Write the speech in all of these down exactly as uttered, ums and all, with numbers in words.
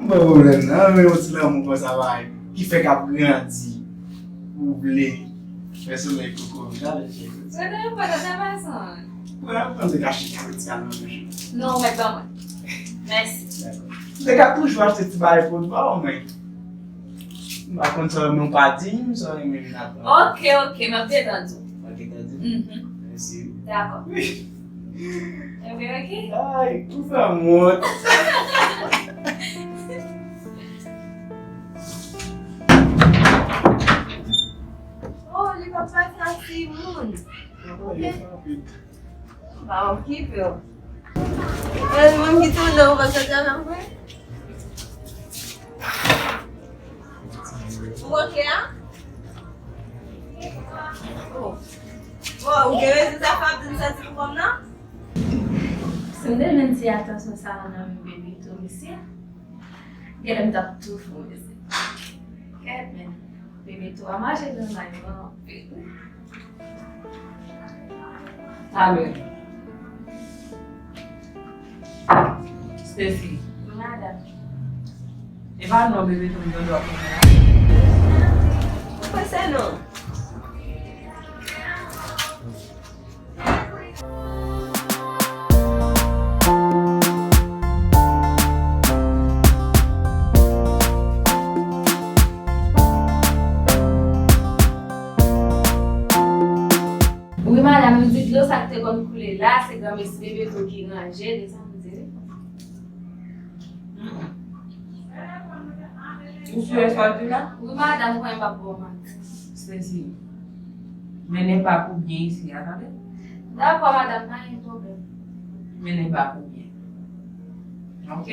M pa pwoblèm nan, men yon ti lanmou konsa, bagay ki fèk ap grandi. Ou vle fè solèy koko vin, ale cheri. Mwen nan yon pòt ap travay san. Mwen ap panse ka chita yon ti al nan yon jou. Non, w mèt ban mwen. Mèsi. Dakò. M te ka toujou achte ti bagay pou ou, ba w, men. M pa konn sa w renmen, w pa di m sa w renmen vin aprann. Ok, ok, m ap detann ou. M ap detann ou? Mhm. Mèsi. Dakò. Ebyen, ok. Ay, ou fè m wont. Oh, li pa pase ak timoun. Ok. Pa okipe w. E li menm ki tounen, ou pa soti avè m vre? Ou ok a? Oh. Bon, ou gen rezon sa fè w ap di m santi pou kò m nan? Si m te jwenn ti atansyon sa a nan men Bebe tou, mesye, genlè m t ap tou fou, mesye. Kèt, men. Bebe tou a mache nan may mwen anpil. Talè. Stacy. Wi, madanm. E pa non bebe tou m tande w ap konnen la? Ou panse non? Wi, madanm, yo di dlo sa k te konn koule la, se granmesi Bebe tou ki ranje li, sa m di wi. Ou si sa w di la? Wi, madanm, ou konnen m p ap ba w manti. Stacy, mennen bak ou byen isi a, tande? Dakò, madanm, pa gen pwoblèm. Mennen bak ou byen. Ok?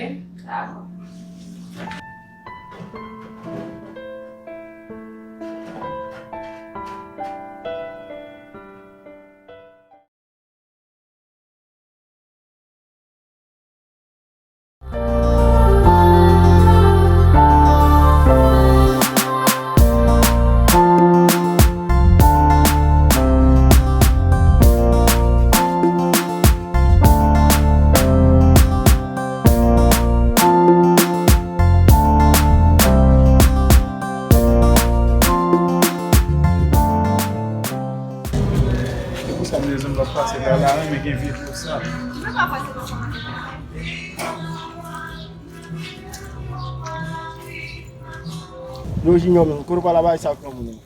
Dakò. Se pou sa m te di w m p ap pase la, la, men gen vye fo sa. Yo, Junior, men, kote w pral la bay sa ak yon moun?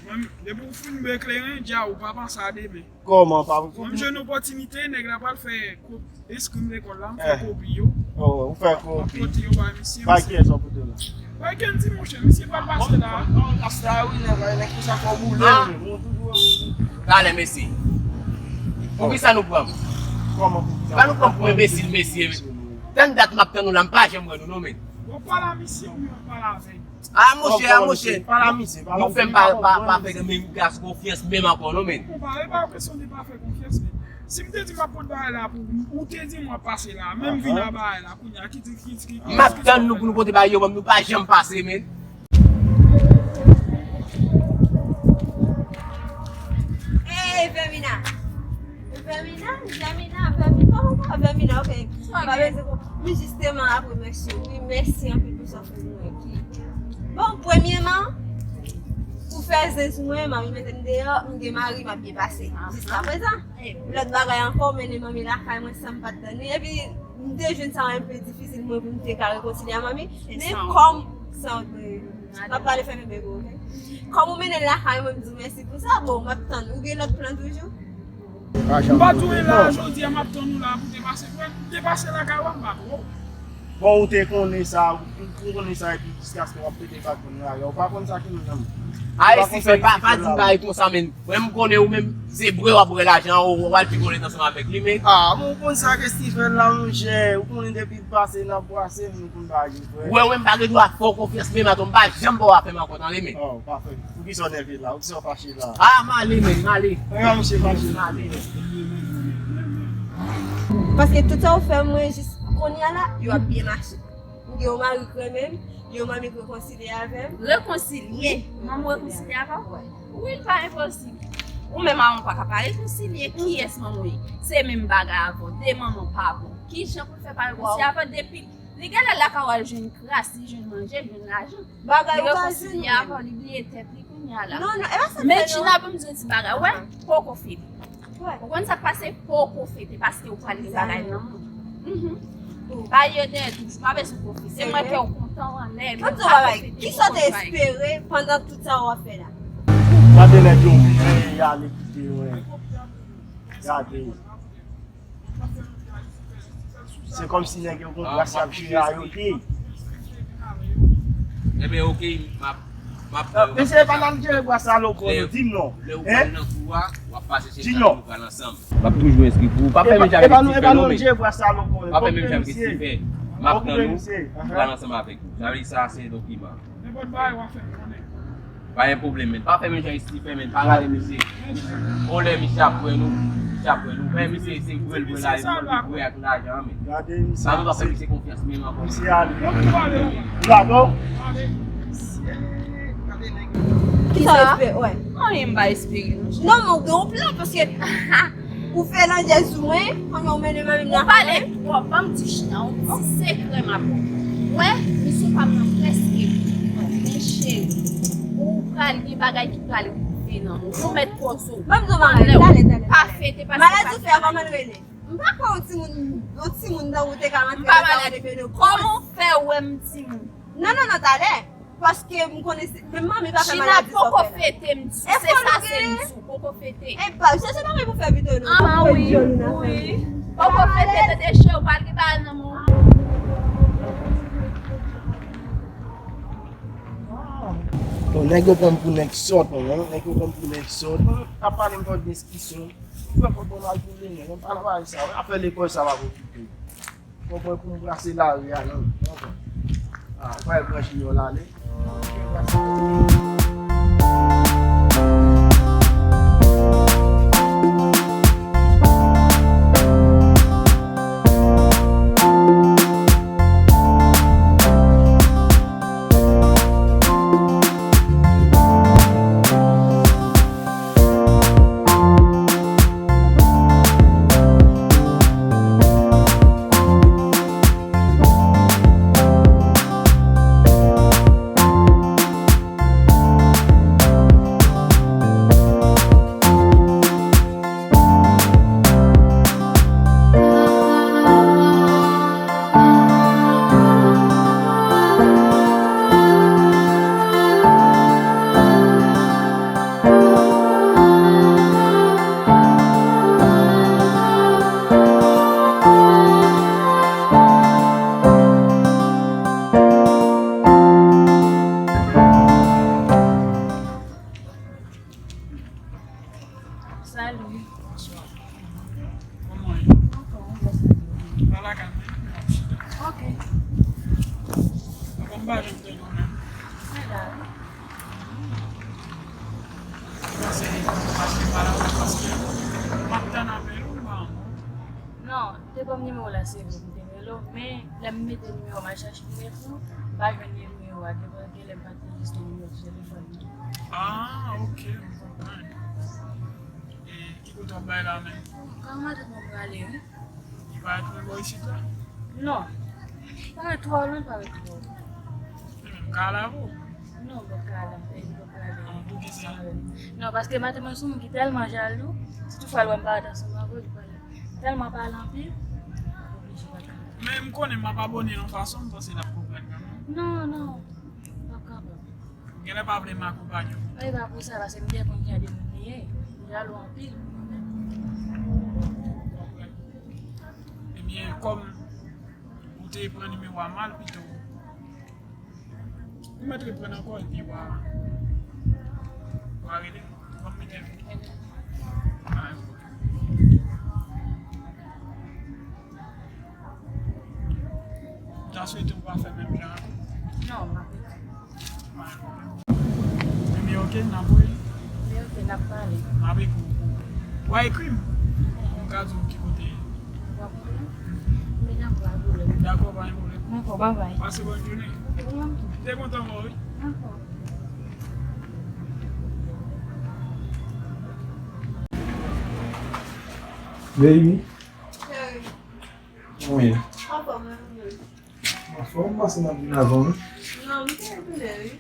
Mwen, depi w fin bwè kleren, dja ou pa panse a demen. Kòman pa? Mwen, m jwenn opòtinite, nèg la pral fè ko-, eskrim lekòl la, m fè kopi yo. Oh, ou fè kopi. M ap pote yo bay misye. Bay kiyès w ap pote yo la? Bay Kendy, monchè, misye pral pase la. Rasta wi, nèg la, nèg konsa fò boule. Talè, mesye. Poukisa nou pran m? Kòman poukisa? Pa nou pran m pou enbesil, mesye. Tann dat m ap tann nou la, m pa janm wè nou non, men. W ap pale a misye oubyen w ap pale avè l? Ah, monchè, ah, monchè. Nou fè m pa, pa, pa fè menm gason konfyans menm ankò non, men. Bon, pa, e pa yon kesyon de pa fè konfyans, men si m te di m ap pot bagay la pou ou, ou te di m w ap pase la, menm vin a bagay la, kounye a, ki di, ki, ki, ki, m ap tann nou pou nou pote bagay yo ban m, nou pa janm pase, men. Hey, Fermina! Fermina, Fermina, Fermina, kòman w va, Fermina? Ok. Pa bezwen. Wi, jisteman, apre, mèsi. Wi, mèsi anpil pou sa w fè pou mwen. Ok. Bon, premyeman, pou fè zen sou mwen, manmi mete m deyò, m gen mari, m ap byen pase. Jiskaprezan. Lòt bagay ankò, w mennen manmi lakay mwen san m pa t tann li. Epi, m te jwenn sa enpe difisil mwen pou m te ka rekonsilye a manmi. Men kòm sa, m ap pale fèmen bèk ou, ok? Kòm ou mennen l lakay mwen, m di w mèsi pou sa. Bon, m ap tann. Ou gen lòt plan toujou? M pa t dwe la jodi a, m ap tann ou la pou te pase frè. Te pase lakay ou a, m pa twò. Bon, ou te konnen sa, ou konnen sa, epi jiskaske w ap pete bak moun la, ou pa konn sa ki nan nanm. Ayisyen, pa, pa di m bagay konsa, men. Mwen, m konnen ou menm, se bwè w ap bwè lajan an, ou, ou al pi konnen ansanm avèk li, men. Ah, men ou konn sa ke Steven la, monchè, ou konnen depi l pase, n ap brase, men ou konn bagay yo, frè. Ou wè, ou menm, m pa gen dwa fè w konfyans, men, atò, m pa janm ba w afè m ankò, tande, men. Oh, pa fè. Poukisa w nève la? Poukisa w fache la? Ah, m ale, men, m ale. Mwen, misye fache. M ale. Paske tout sa w fè mwen jis kounye a la, yo ap byen mache. M gen yon mari k renmen m, yon manmi k rekonsilye avè m. Rekonsilye? Manman w rekonsilye avè w? Wi, l pa enposib. Ou menm a w pa ka pa rekonsilye. Kiyès manman w ye? Se menm bagay avè w. De manman w pa bon. Kijan pou l fè pa rekonsilye avè w depi Li genlè lakay ou al jwenn kras, li jwenn manje, li jwenn lajan. Bagay ou ka jwenn. Li rekonsilye avè w, li bliye tèt li kounye a la. Non, non, e pa sa. Men Gina, ban m di yon ti bagay, wè, poko fete. Ou konn sa k pase? Poko fete, paske ou pral gen bagay nan men w. Ba yo dèyè toujou, pa bezwen poko fete. Se mwen kè w kontan anlè, men poko fete. Kisa w te espere pandan tout sa w ap fè la? Gade nèg yo vle ale kite yo. Gade. Se kòmsi nèg yo gon kras y ap jere a yo te. Ebyen, oke, m ap, m ap, mesye, pa n al jere bras a loko, non, di m non. Lè ou pral nan kou a, w ap pase se tan nou pral ansanm. M ap toujou enskri pou ou. Pa fè menm jan avèk Stephen non, men. Pa fè menm jan avèk Stephen. M ap nan nou, m pral ansanm avèk ou. Sa vle di sa se dokiman. Nenpòt bagay w ap fè m konnen. Pa gen pwoblèm, men. Pa fè menm jan Stephen fè, men. Pa rale misye. On lè misye ap wè nou, misye ap wè nou. Men misye se vre l vre la, li vre ak lajan, men. Gade misye. Sa nou pa fè misye konfyans, men ankò. Misye ale. Dakò? Kisa w espere? Wè. Anyen m pa espere, non. Non, men w gen yon plan, paske ou fè landjèz ou, wi, kounye a ou mennen manmi m nan. Ou pale twòp, ban m di Gina, yon ti sekrè m ap ba w. Wè, misye pa m nan prèske, men cheri, ou pral gen bagay ki pral rive nan men w. Ou mèt pòze w. Ban m di w bagay, talè, talè, pa fete, paske maladi w fè a, kòman l rele? M pa kwè yon timoun, yon timoun nan ou te ka rantre nan kay de pedo. Kòman w fè wè m timoun? Non, non, non, talè. Paske m konnen se, men manmi pa fè maladi sa w fè la. China poko fete, m di w, se sa sèl m di w, poko fete. E pa, chèche bagay pou fè pito non. Ah, wi, wi. Poko fete, tande chè, ou pral gen bagay nan men w. Bon, nèg yo pran m pou nèg sòt, non? Nèg yo pran m pou nèg sòt. Ap pale m fò diskisyon. Ou fè fò bon al pou li, men pa nan bagay sa. Afè lekòl sa va okipe. Konprann pou m brase lari a, non. Konprann. Ah, ou pa wè branch li yo la ale. Salut. Bonswa. Kòman w ye? Anfòm, wi, grâce à Dieu. Pa lakay mwen, m ap chita. Ok. Ankò m pa janm tande w menm. Mwen la, wi. Ou panse m pa janm pale avè w paske m ap tann apèl ou, m pa wè w. Non, te ban m nimewo w la, se vre, m te rele w, men lè m mete nimewo m al chache pou m ekri w, m pa jwenn nimewo a, gen, gen lè m pa te rejistre nimewo sou telefòn mwen. Ah, ok, m konprann. E ki kote w ap bay la menm? Kay matant mwen m prale, wi. Li parèt lwen bò isit la? Non. Parèt twò lwen, parèt twò. Ebyen, m ka al avè w? Non, m pap ka al avè, m pap ka al avè. Ah, poukisa? Non, paske matant mwen se yon moun ki tèlman jalou, si toutfwa l wè m parèt ansanm avè w, li pral tèlman pale anpil, m oblije pa ka al. Men m konnen m ap abòne yon fason, m panse l ap konprann kanmenm. Non, non, m pap kapab. Ou genlè pa vle m akonpaye w. E pa pou sa, paske m te konn jan de moun li ye. Li jalou anpil. Ebyen, kòm ou te pran nimewo a mal, pito ou mèt reprann ankò, epi w a, w a rele m. Ban m mete l. M ta swete w pa fè menm jan an. Non, m ap ekri. Ebyen, oke, n ap wè. Ebyen, oke, n ap pale. M ap ekri w. W a ekri m? Pou m ka di w ki kote. W ap ekri m? Ebyen, dakò, pa gen pwoblèm. Dakò, pa gen pwoblèm. Dakò, babay. Pase bòn jounen. Ou menm tou. M te kontan wè w, wi. Dakò. Baby. Cheri. Wi. Anfòm, wi. Kòman m pase m ap vin avan, wi? Non, m te retounen, wi.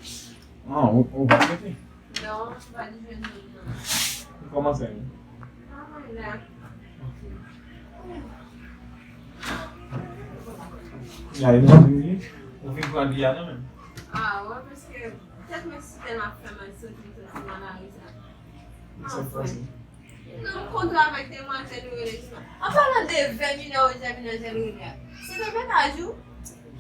Ah, ou, ou pa rete? Non, m pa t jwenn moun, non. Ou kòmanse, wi? Travay la. Ok. Kounye a, e mwen vin, wi. Ou vin pran li a, non, menm? Ah, wè, paske tèt mwen si tèlman fè mal, soti, m soti nan lari sa. Sa k pase? Non, m kontre avèk demwazèl ou rele Jina. An palan de vè minè ou jè minè jè rele a. Se te mennaj ou?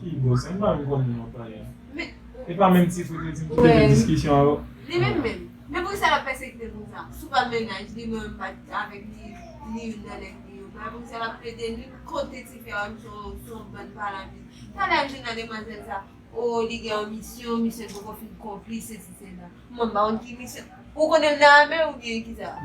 Ki bòs? M pa menm konn non pa ye. Men e pa menm ti frè ki te gen diskisyon avè w? Li menm menm. Men poukisa l ap pèsekite konsa? Si w pa mennaj li, mwen menm pa t avèk li, ni youn nan nèg li yo. Men poukisa l ap plede ni kote ti frè a, se yon, se yon bann palan. Talè m jwenn nan demwazèl sa. Oh, li gen yon misyon, misyon li poko fin konpli, sesi, sela. Mwen, m pa konn ki misyon. Ou konnen l nan ame oubyen kisa?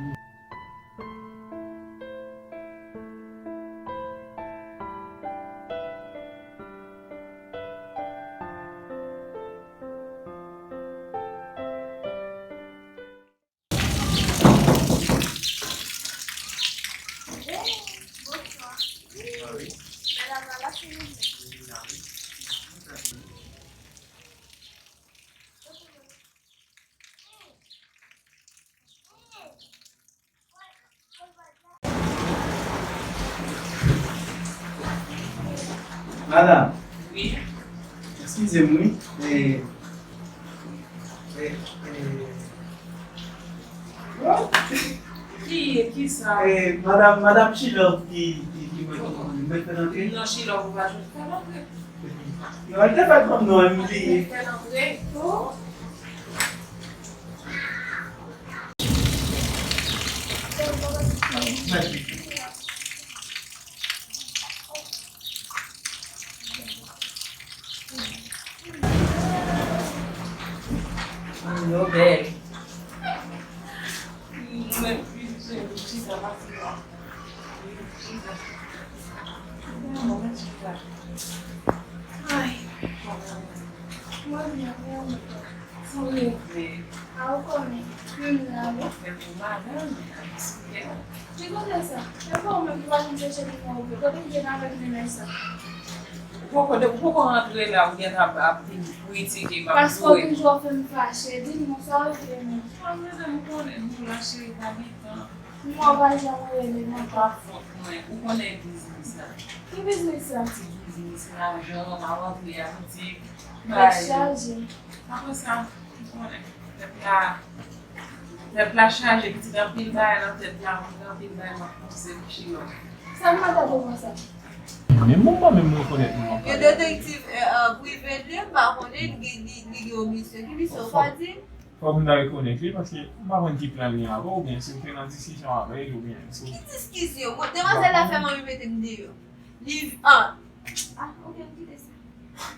Madanm. Wi. Eskize m, wi. E, e, e, ki, ki sa? E, madanm, madanm Chilòv ki, ki, ki mwen, ki mwen fè rantre? Non, Chilòv ou pa jwenn fè rantre. Non, li te fè kòm non, m bliye. Fè rantre. Yo bèl. Mwen, mwen, mwen, mwen, mwen, Ay. Mwen byen, mwen byen. Sa w rele? A, ou konnen. Menm jan avè w. Fè pou madanm, men avè sou kè. Ki kote sa? Se pa ou menm ki pa vin chèche li nan ouvè. Kote w te nan avèk mennaj sa? Ou poko, ou poko rantre la, ou gentan ap, ap vin kritike m, ap joure m. Paske w toujou ap fè m fache. Di m non, sa w vle menm? Mwen menm, m konnen nou la, cheri, pa gen tan. Non, pa janm rele m ankò. Pa fòt mwen. Ou konnen biznis la. Ki biznis la? Ti biznis, lajan, m ap rantre a boutik. Tèt chaje. Apre sa, ou konnen, tèt la, tèt la chaje, pitit anpil bagay nan tèt la, mwen gen anpil bagay m ap panse, m chilòk. Sa m pa ta konprann sa. Men mwen pa menm rekonèt nou ankò. Yon detektiv, eh, eh, prive li, m pa konnen, li, li, li gen yon misyon. Ki misyon? Ou pa di m? Fòk m ta rekonèt li, paske m pa konn ki plan li gen avè w, oubyen si w te nan diskisyon avè l, oubyen si w... Ki diskisyon? Mwen, demwazèl la fè manmi mete m deyò. Li, ah. Ah, ok, m kite sa.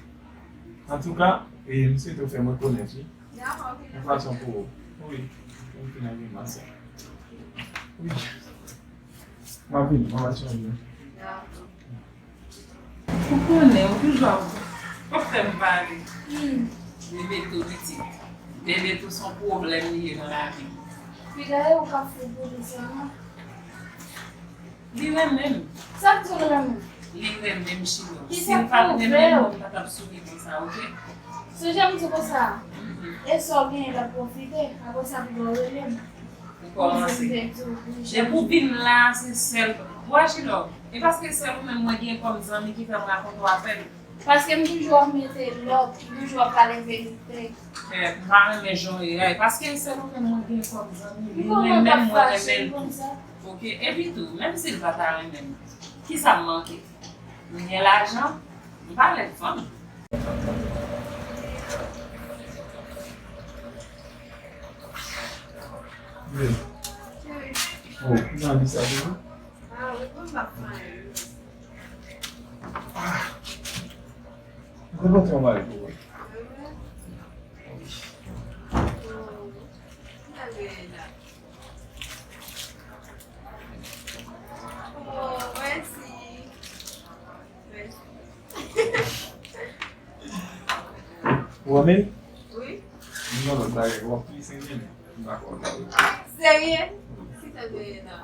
Antouka, e, m swete w fè m rekonèt li. Dakò, ok, dakò. Yon fason pou, wi, pou m fin ak grimas sa. Wi. M ap vini, m ap al chanje. Dakò. Ou konnen, ou toujou ap, ap fè m pale. Hmm. Bebe tou pitit. Bebe tou se yon pwoblèm li ye nan lavi m. Piga e ou k ap fè pou li sèlman. Li renmen m. Sa k di l renmen? Li renmen m, Chilòk. Si l pa t renmen m, li pa t ap souri konsa, oke? Sonje m di konsa, mhm, e sa w genyen l ap pwofite, apre sa piga w rele m. Ou kòmanse. Depi w vin la, se sèl, w wè Chilòk, e paske sèl ou menm mwen gen kòm zanmi ki fè m rakonte w apèl. Paske m toujou ap mete lòd, m toujou ap pale verite. Eh, m pa renmen jan w ye a, paske sèl ou menm mwen gen kòm zanmi, li renmen m, mwen renmen l tou. Oke, epi tou, menm si l pa ta renmen m, kisa m manke? M gen lajan, m pa lèd fanm. Wi. Oh, ou nan lis la toujou? Ah, wi, pou m pa fè anyen. Ah. Mwen te pote yon bagay pou ou. Wi, wi. Oh, m ta genyen la. Oh, mèsi. Mèsi. Ou renmen l? Wi. M gen lòt bagay, w ap plis renmen l. M pa kwè w ta renmen l. Serye? Wi. Ki sa w genyen la?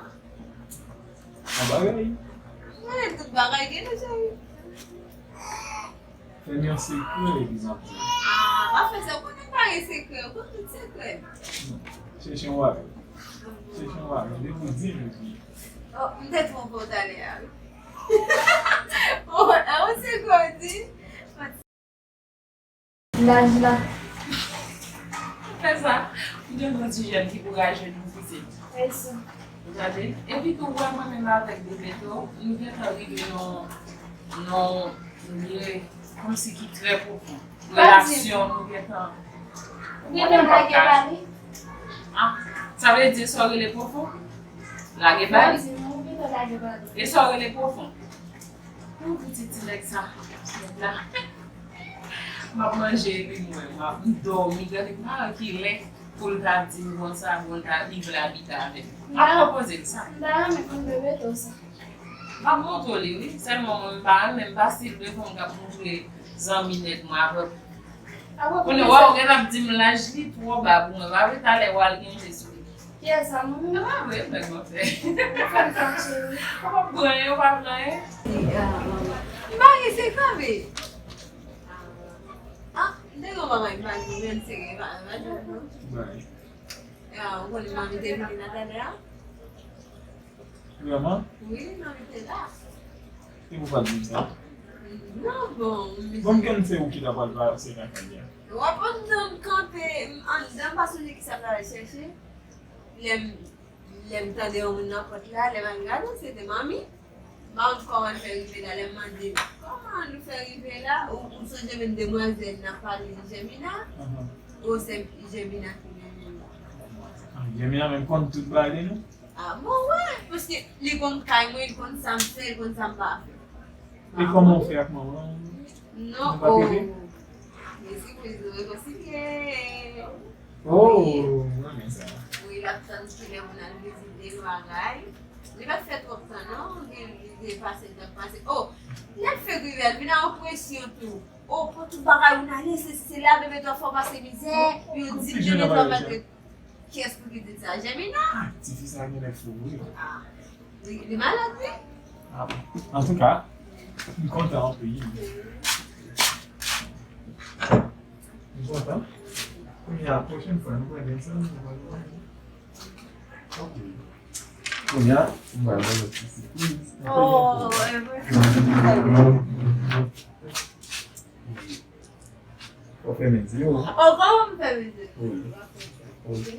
Yon bagay. Mwen, tout bagay gen nan cheri. Fè m yon sekrè, egzanp. Ah, pa fè sa, ou konnen m pa gen sekrè, ou konn tout sekrè. Chèche yon bagay. Chèche yon bagay, depi w di m, epi. Oh, m te twonpe w talè a, wi. Oh, ah, ou se kò di? Laj la. Fè sa, m te yon ti jèn ki kouraje nou pitit. Mèsi. Ou tande? Epi tou, wè mwen menm avèk Bebeto, nou gentan rive nan, nan, nou ye, kòmsi ki trè pwofon. Relasyon nou gentan. Ou gentan lage bali? Ah, sa vle di sa w rele pwofon? Lage bali? Ou gentan lage bali? E sa w rele pwofon? Pou pitit ti nèg sa, nèg la. M ap manje epi m wè, m ap dòmi, gade m pa wè ki lè pou l ta di m konsa, pou l ta, li vle abite avè m. M ap pwopoze l sa. M ta renmen konn Bebeto sa. M ap montre w li, wi. Sèlman mwen, m pa renmen, m pa stil de fanm k ap montre zanmi nèg mwen avè. Kounye a, w ap di m laj li twò ba pou mwen. Pa vle talè w al gen jezi. Kiyès sa, mwen menm? Se pa vre, nèg mwen fè. Ou fè m sa, cheri. Ou pa pran anyen, ou pa pran anyen. M pa gen sekrè, men. Ah, m te gen yon bagay m pa di, men se gen bagay m pa di, non. Bay. Ah, ou konnen manmi te vini nan talè a? Vrèman? Wi, manmi te la. E pou pa di m sa? Non, bon. Bon, m konn se ou ki ta pral pase nan kay la. W ap andan m kanpe, m andan, m pa sonje ki sa m t al chèche. Lè m, lè m tande yon moun nan pòt la, lè m al gade, se te manmi. M pa konn kòman l fè rive la, lè m mande l, "Kòman nou fè rive la?" Ou, ou sonje menm demwazèl n ap pale, Jèmina? Ou se Jèmina ki mennen l la? Ah, Jèmina menm konn tout bagay de nou? Ah, bon, wè, paske li konn kay mwen, li konn sa m fè, li konn sa m pa fè. E kòman w fè ak manman w? Non, oh. Men sipriz nou rekonsilye. Oh, mwen renmen sa. Wi, l ap tann kilè moun al vizite l bagay. Li pa t fè twòp tan, non. Li, li te pase, l t ap pase. Oh, lè l fèk rive, l vin a yon presyon tou. Oh, pran tout bagay ou n ale, se, se la, Bebeto fè w pase mizè. Yo di m Bebeto maltrete. Kiyès pou ki di sa? Jèmina? Ah, tifi sa gen lè fou, wi. Ah, li, li malad, wi. Ah, antouka, m kontan anpil. M kontan. Kounye a, pwochèn fwa, nou pral gen sa, nou pral gen sa. Ok. Kounye a, m pral ban nou ti sipriz. Oh, e vre. Ou fèmen di yo. Oh, kòman m fèmen di yo? Wi. Wi.